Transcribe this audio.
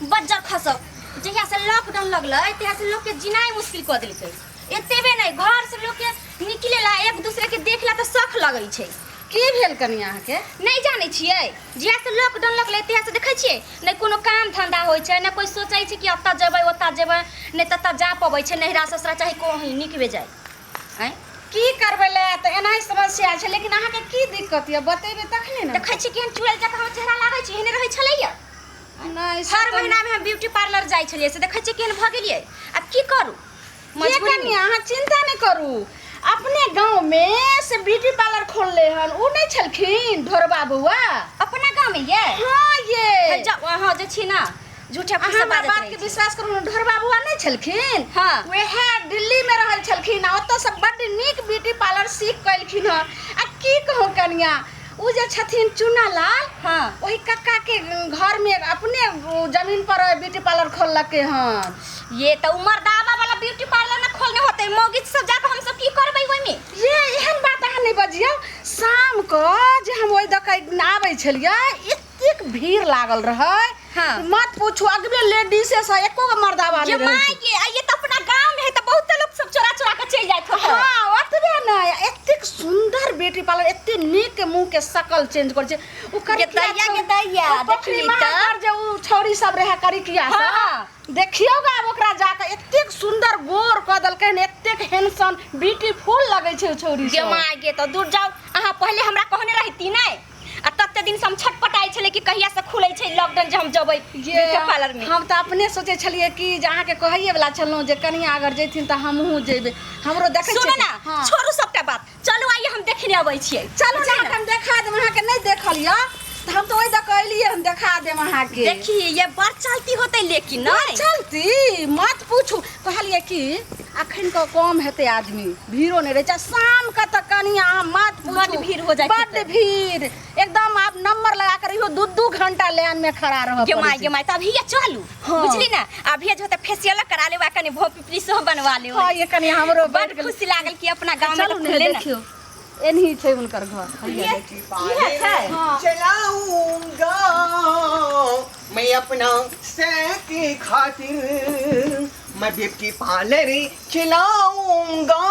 बज्जर खसब। जहिया से लॉकडाउन लगलै तहिया से लोग के जिनाइ मुश्किल कऽ देलकै। एतेबे नहि, घर से लोग के निकले ला, एक दूसरे के देखला तऽ शख लगै छै। की भेल कनिया अहाँके? नहि जानै छियै, जहिया से लॉकडाउन लगलै तहिया से देखै छियै नहि कोनो काम धंधा होइ छै, नहि कोइ सोचै छै कि एतऽ जेबै ओतऽ जेबै, नहि ततऽ जा पबै छै नैहरा ससुरा चाहे कहीं निकबे जाइ। आँय, की करबै ले तऽ एनाही समस्या छै, लेकिन अहाँके की दिक्कत यऽ बतेबै तखने ने। देखै छियै केहन चुड़ैल जकाँ हमर चेहरा लागै छै, एहने रहै छलैया। नहि, से हर तऽ महीना में हम ब्यूटी पार्लर जाइ छलियै, से देखै छियै केहन भऽ गेलियै। आब की करू ये मजबूरी में। कनिया अहाँ चिंता नहि करू, अपने गाँव में से ब्यूटी पार्लर खोलले हन उ नहि छलखिन ढोरबा बौआ। अपना गाँव में ये? हाँ ये। जाउ अहाँ जे छी ना झूठे अहाँ फूसे हमरा बाजैत बात रहै के छी। विश्वास करू ने, ढोरबा बौआ नहि छलखिन? हाँ। वएह दिल्ली में रहल छलखिन आ ओतऽ से बड्ड नीक ब्यूटी पार्लर सीख कऽ एलखिन हन। आ की कहू कनिया, उ जे छथिन चूना लाल, हाँ। ओहि कक्का के घर में अपने जमीन पर ब्यूटी पार्लर खोललकै हन। ये तऽ उ मर्दावा वाला ब्यूटी पार्लर ना खोलने होतै, मौगी सब जाके हम सब की करबै ओहिमे? ये एहन बात अहाँ नहि बजियौ। शाम कऽ जे हम ओहि दऽ कऽ आबै छलियै, एतेक भीड़ लागल रहै, हाँ। मत पूछू, अगबे लेडीजे से एको गो मर्दावा ये नहि रहै। माय गे, आ ये तऽ अपना गाँव में है तऽ बहुते लोग सब चोरा चोरा के चलि जाइत होतै। हाँ, ओतबे नहि, एतेक सुंदर ब्यूटी पार्लर, एतेक नीक मुँह के शकल चेंज करै छै ओ गे दैया, गे दैया, ओ पोखरी देखली महार तऽ। पर जे उ छौरी सब रहै करिकिया सब, हाँ। देखियौ गा आब ओकरा जाके एतेक सुंदर गोर कऽ देलकै हन, एतेक हैंडसम ब्यूटीफुल लगै छै ओ छौरी गे सब। माय गे, तऽ दूर जाउ, अहाँ पहिले हमरा कहने रहिती नहि, आ तते दिन से हम छटपटाइ छलै कि कहिया से खुलै छै लॉकडाउन जे हम जेबै ये ब्यूटी पार्लर में। हम तऽ अपने सोचै छलियै कि जे अहाँके कहैए वला छलहुँ जे कनिया अगर जैथिन तऽ हमहूँ जेबै, हमरो देखै सुनू छियै। ना, हाँ। छोड़ू सबटा बात, चलू आइए हम देखने अबै छियै। चलू बुझलियै ने, ने? हम देखा देब अहाँके, नहि देखल यऽ तऽ हम तऽ ओहि दऽ कऽ एलियै हन, देखा देब अहाँके। देखी ये बड़ चलती होतै लेकिन बड़ नहि चलती मत पूछू। कहलियै कि अखन के कम हेतै आदमी, भीड़ो नहि रहै छै। शाम के तऽ कनिया अहाँ मत पूछू, बड्ड भीड़ हो जाइत बड्ड हेतै। भीड़ एकदम, आब नंबर लगा कर इहो 2-2 घंटा लाइन में खड़ा रहऽ गे पड़ै माय छै। गे माय, तऽ अभिये चलू। हाँ। बुझली ना, अभिये जो तऽ फेसियल करा लेब आ कनि भों पिपली सेहो बनवा लेब। हाँ, ये कनि हमरो बड़ बैठ गेल। खुशी लागल कि अपना गाँव में चलू तऽ ने, खुले ना। देखियौ एनही छै हुनकर घर। ये इहे छै। हाँ। चलाऊंगा मैं अपना सै के खातिर, मैं ब्यूटी पार्लर चलाऊंगा।